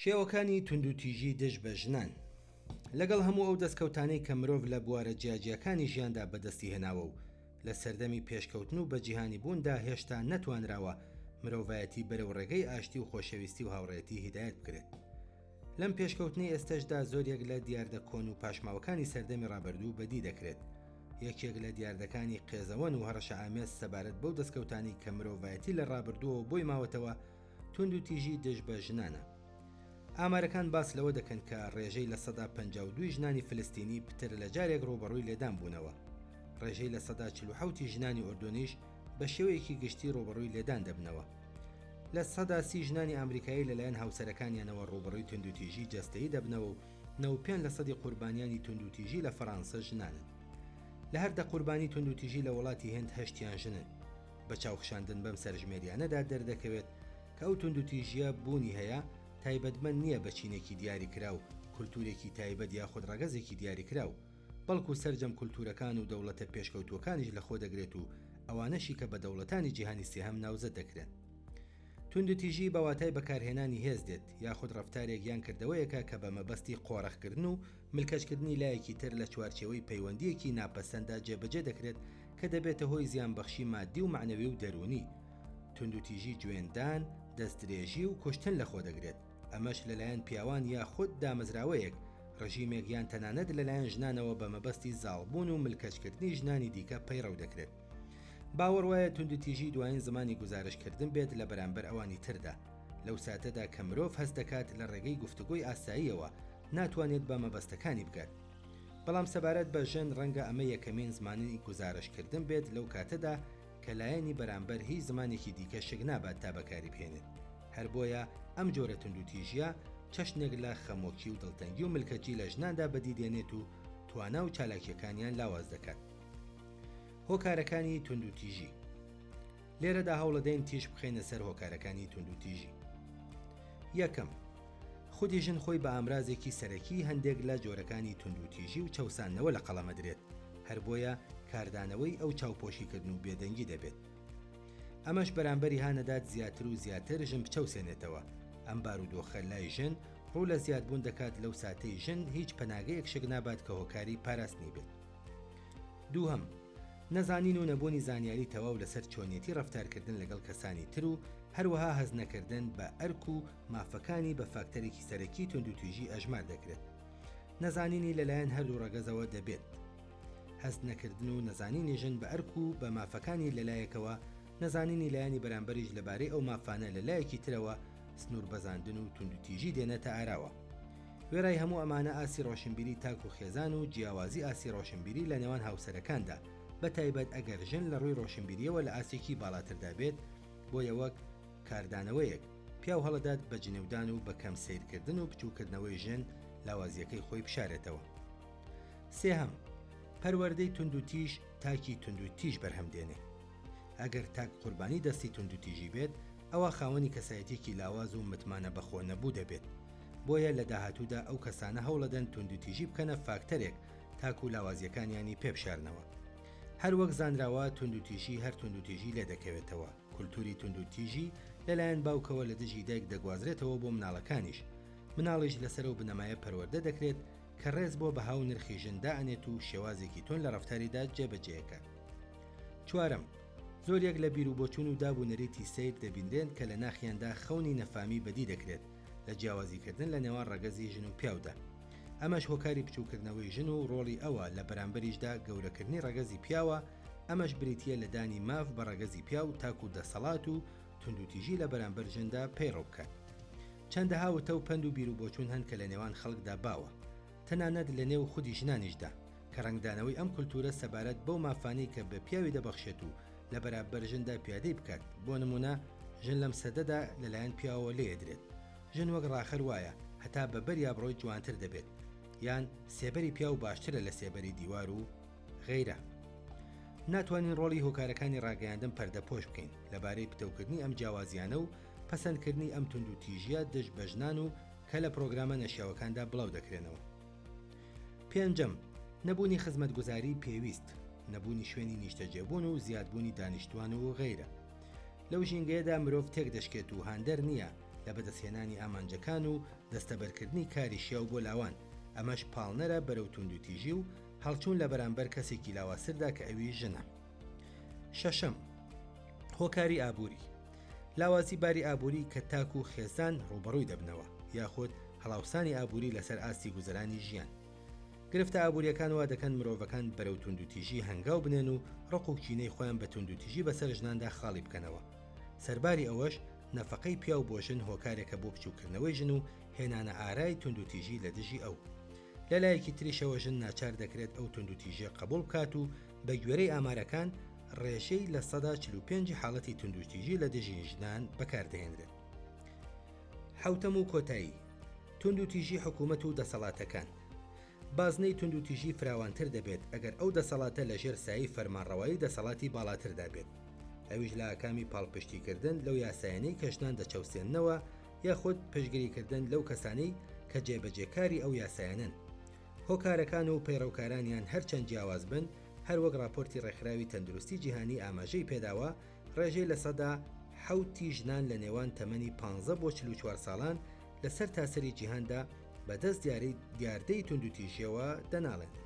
شێوەکانی توندوتیژی دژ بە ژنان. لەگەڵ هەموو ئەو دەستکەوتانەی کە مرۆڤ لە بوارە جیاجیاکانی ژیاندا بەدەستی هێناوە و لە سەردەمی پێشکەوتن و بەجیهانیبووندا هێشتا نەتوانراوە مرۆڤایەتی بەرەو ڕێگەی ئاشتی و خۆشەویستی و هاوڕێیەتی هیدایەت بکرێت. لەم پێشکەوتنەی ئێستەشدا زۆریەک لە دیاردە کۆن و پاشماوەکانی سەردەمی ڕابردوو بەدی دەکرێت. یەکێک لە دیاردەکانی قێزەوەن و هەڕەشەئامێز سەبارەت بەو دەستکەوتانەی کە مرۆڤایەتی لە ڕابردووەوە بۆی ماوەتەوە، توندوتیژی دژ بە ژنانە. ئامارەکان باس لەوە دەکەن کە ڕێژەی 52% ی ژنانی فلستینی پتر لە جارێک ڕووبەڕووی لێدان بوونەوە. ڕێژەی 47% ی ژنانی ئوردونیش بە شێوەیەکی گشتی ڕووبەڕووی لێدان دەبنەوە. 30% ژنانی ئامریکایی لەلایەن هاوسەرەکانیانەوە ڕووبەڕووی توندوتیژی جەستەیی دەبنەوە و 95% قوربانیانی توندوتیژی لە فەرانسە ژنانن. لە هەر دە قوربانی توندوتیژی لە وڵاتی هند هەشتیان ژنن. بە چاوخشاندن بەم سەرژمێریانەدا دەردەکەوێت کە ئەو توندوتیژییە بوونی هەیە، تایبەتمەند نییە بە چینێکی دیاریکراو، کولتوورێکی تایبەت یاخود ڕەگەزێکی دیاریکراو، بەڵکو سەرجەم کولتوورەکان و دەوڵەتە پێشکەوتووەکانیش لەخۆدەگرێت و ئەوانەشی کە بە دەوڵەتانی جیهانی سێهەم ناوزەد دەکرێن. توندوتیژی بە واتای بەکارهێنانی هێز دێت، یاخود ڕەفتارێک یان کردەوەیەکە کە بە مەبەستی قۆرخکردن و ملکەچکردنی لایەکی تر لە چوارچێوەی پەیوەندییەکی ناپەسەنددا جێبەجێ دەکرێت کە دەبێتە هۆی زیانبەخشی ماددی و مەعنەوی و دەروونی. توندوتیژی جوێندان، دەستدرێژی و کوشتن لەخۆدەگرێت، ئەمەش لەلایەن پیاوان یاخود دامەزراوەیەک، ڕژیمێک یان تەنانەت لەلایەن ژنانەوە بە مەبەستی زاڵبوون و ملکەچکردنی ژنانی دیکە پەیڕەو دەکرێت. باوەڕ وایە توندوتیژی دوایین زمانی گوزارشتکردن بێت لە بەرامبەر ئەوانی تردا، لەو ساتەدا کە مرۆڤ هەست دەکات لە ڕێگەی گفتوگۆی ئاساییەوە ناتوانێت بە مەبەستەکانی بگات. بەڵام سەبارەت بە ژن ڕەنگە ئەمە یەکەمین زمانی گوزارشتکردن بێت لەو کاتەدا کە لایەنی بەرامبەر هیچ زمانێکی دیکە شک نابات تا بەکاری بهێنێت. هەر بۆیە ئەم جۆرە توندوتیژییە چەشنێک لە خەمۆکی و دڵتەنگی و ملکەچی لە ژناندا بەدی دێنێت و توانا و چالاکییەکانیان لاواز دەکات. هۆکارەکانی توندوتیژی. لێرەدا هەوڵەدەین تیشک بخەینە سەر هۆکارەکانی توندوتیژی. یەکەم، خودی ژن خۆی بە ئامرازێکی سەرەکی هەندێک لە جۆرەکانی توندوتیژی و چەوساندنەوە لە قەڵەمەدرێت، هەر بۆیە کاردانەوەی ئەو چاوپۆشیکردن و بێدەنگی دەبێت. ئەمەش بەرامبەری هانەدات زیاتر و زیاتر ژن بچەوسێنێتەوە، ئەم بارودۆخە لای ژن ڕوو لە زیادبوون دەکات لەو ساتەی ژن هیچ پەناگەیەک شک نابات کە هۆکاری پاراستنی بێت. دووهەم، نەزانین و نەبوونی زانیاری تەواو لەسەر چۆنیەتی ڕەفتارکردن لەگەڵ کەسانی تر و هەروەها هەستنەکردن بە ئەرک و مافەکانی بە فاکتەرێکی سەرەکی توندوتیژی ئەژمار دەکرێت. نەزانینی لەلایەن هەردوو ڕەگەزەوە دەبێت. هەست نەکردن و نەزانینی ژن بە ئەرک و بە مافەکانی لەلایەکەوە، نەزانینی لایەنی بەرامبەریش لەبارەی ئەو مافانە لەلایەکی ترەوە سنووربەزاندن و توندوتیژی دێنێتە ئاراوە. وێڕای هەموو ئەمانە ئاستی ڕۆشنبیری تاک و خێزان و جیاوازی ئاستی ڕۆشنبیری لە نێوان هاوسەرەکاندا بە تایبەت ئەگەر ژن لە ڕووی ڕۆشنبیریەوە لە ئاستێکی باڵاتردا بێت بۆیە وەک کاردانەوەیەک پیاو هەڵەدات بە جنێودان و بە کەم سەیرکردن و بچووکردنەوەی ژن لاوازیەکەی خۆی بشارێتەوە. سێهەم، پەروەردەی توندوتیژ تاکی توندوتیژ بەرهەم دێنێ. ئەگەر تاک قوربانی دەستی توندوتیژی بێت ئەوا خاوەنی کەسایەتیەکی لاواز و متمانە بەخۆ نەبوو دەبێت. بۆیە لە داهاتوودا ئەو کەسانە هەوڵەدەن توندوتیژی بکەنە فاکتەرێک تاکو لاوازیەکانیانی پێ بشارنەوە. هەر وەک زانراوە توندوتیژی هەر توندوتیژی لێدەکەوێتەوە، کولتوری توندوتیژی لەلایەن باوکەوە لە دژی دایک دەگوازرێتەوە بۆ مناڵەکانیش، مناڵیش لەسەر ئەو بنەمایە پەروەردە دەکرێت کە ڕێز بۆ بەها و نرخی ژن دائەنێت و شێوازێکی توند لە ڕەفتاریدا جێبەجێکات. چوارەم، زۆریەک لە بیروبۆچوون و داب و نەریتی سەیر دەبینرێن کە لە ناخیاندا خەونی نەفامی بەدی دەکرێت لە جیاوازیکردن لە نێوان ڕەگەزی ژن و پیاودا. ئەمەش هۆکاری بچووکردنەوەی ژن و ڕۆڵی ئەوە لە بەرامبەریشدا گەورەکردنی ڕەگەزی پیاوە، ئەمەش بریتییە لە دانی ماف بە ڕەگەزی پیاو تاکو دەسەڵات و توندوتیژی لە بەرامبەر ژندا پەیڕەو بکات. چەندەها وتە و پەند و بیروبۆچوون هەن کە لە نێوان خەڵکدا باوە، تەنانەت لە نێو خودی ژنانیشدا، کە ڕەنگدانەوەی ئەم کولتوورە سەبارەت بەو مافانەی کە بە پیاوی دەبەخشێت و لە بەراببەر ژندا پیادەی بکات، بۆ نموونە ژن لەم سەدەدا لەلایەن پیاوەوە لێیەدرێت. ژن وەک ڕاخەر وایە، هەتا بە بەریا بڕۆیت جوانتر دەبێت. یان سێبەری پیاو باشترە لە سێبەری دیوار و غەیرە. ناتوانین ڕۆڵی هۆکارەکانی ڕاگەیاندن پەردەپۆش بکەین لەبارەی پتەوکردنی ئەم جیاوازییانە و پەسەندکردنی ئەم توندوتیژییە دژ بە ژنان و کە لە پرۆگرامە نەشیاوەکاندا بڵاو دەکرێنەوە. پێنجەم، نەبوونی خزمەتگوزاری پێویست، نەبوونی شوێنی نیشتەجێبوون و زیادبوونی دانیشتوان و غەیرە. لەو ژینگەیەدا مرۆڤ تێکدەشکێت و هاندەر نییە. لە بەدەستهێنانی ئامانجەکان و دەستەبەرکردنی کاری شیاو بۆ لاوان، ئەمەش پاڵنەرە بەرەو توندوتیژی و هەڵچوون لە بەرامبەر کەسێکی لاوازتردا کە ئەویش ژنە. شەشەم، هۆکاری ئابووری، لاوازی باری ئابووری کە تاک و خێزان ڕووبەڕووی دەبنەوە، یاخود هەڵاوسانی ئابووری لەسەر ئاستی گوزەرانی ژیان. گرفتە ئابوورییەکان وا دەکەن مرۆڤەکان بەرەو توندوتیژی هەنگاو بنێن و ڕق و کینەی خۆیان بە توندوتیژی بەسەر ژناندا خاڵی بکەنەوە. سەرباری ئەوەش نەفەقەی پیاو بۆ ژن هۆکارێکە بۆ بچووککردنەوەی ژن و هێنانە ئارای توندوتیژی لە دژی ئەو. لە لایەکی تریشەوە ژن ناچار دەکرێت ئەو توندوتیژیە قبوڵ بکات و بە گوێرەی ئامارەکان ڕێژەی 45% ی حاڵەتی توندوتیژی لە دژی ژنان بەکاردەهێنرێت. حەوتەم و کۆتایی، توندوتیژی حکومەت و دەسەڵاتەکان. بازنەی توندوتیژی فراوانتر دەبێت ئەگەر ئەو دەسەڵاتە لە ژێر سایەی فەرمانڕەوایی دەسەڵاتی باڵاتردا بێت، ئەویش لە ئاکامی پاڵپشتیکردن لەو یاسایانەی کە ژنان دەچەوسێننەوە یاخود پشتگریکردن لەو کەسانەی کە جێبەجێکاری ئەو یاسایانەن. هۆکارەکان و پەیڕەوکارانیان هەرچەند جیاواز بن، هەروەک ڕاپۆرتی ڕێکخراوی تەندروستی جیهانی ئاماژەی پێداوە، ڕێژەی 7% ی ژنان لە نێوان تەمەنی 15 بۆ 44 ساڵان لە سەرتاسەری جیهاندا بەدەست دیاردەی توندوتیژیەوە دەناڵێنن.